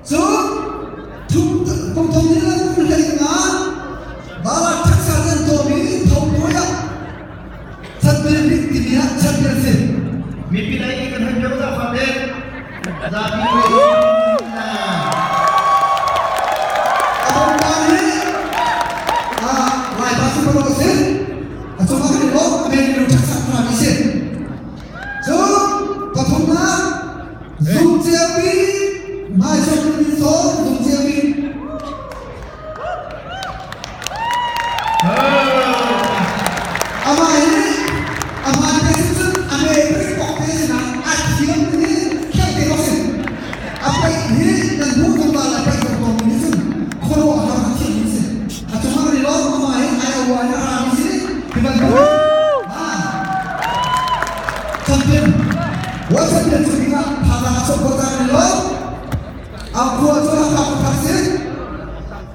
Cun kum thum ni le kum hlei nga Bala ṭhaksa an tuahmi thongpuai ah champion bik timi ah champion si. Mipi lei kan hoi pio za fa te. Zapi Abang pa hi Lai pa si ko si. A cungah kan i lawm, a men mi ṭhaksa mi si. Cun pathumnak Zung ciami hmaisok in sawm zung ciami. Amah hi amah te si cun a me pek pok te si na a thiam hi khiak te ko si. A paih hi nan hmuh zungzal a paih ko mi cun khuaruah har a thiam mi si. A cungah kan i lawm amah hi ai a uai a ra mi si. Hi bantuk Champion World Champion cu dingah thazaang a chuak ko cang ni lo. Ang khua cu Hakha phak si.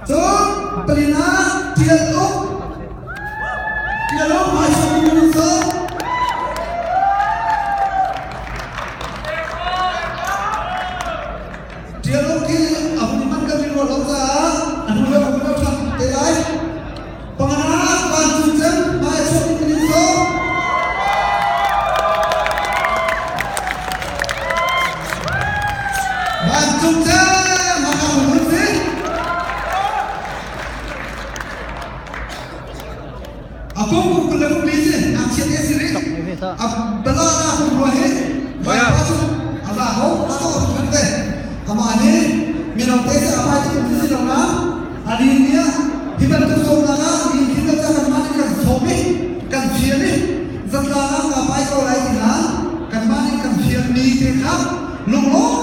Cun palina Tial Uk Tial Uk hmaisok minung so. Tial Uk hi a hun man kan rin lo caah a hnu le hnu ṭhan te lai. Pangana vancung cem hmai a chuak in so. Vancung cem Hakha hun si. A kong kum kul le kum li si a chiat e si rih. A bala na kum rua hi vai pa cu a za ho a to kan te. Amah hi mino te se a pai tu si lo na A ni ah hi bantuk sawmnak ah mi thil le kanmah nih kan sawm i kan fial i zatlang ah kaa pai ko lai ti hna kanmah nih kan fialmi te kha lunglawm.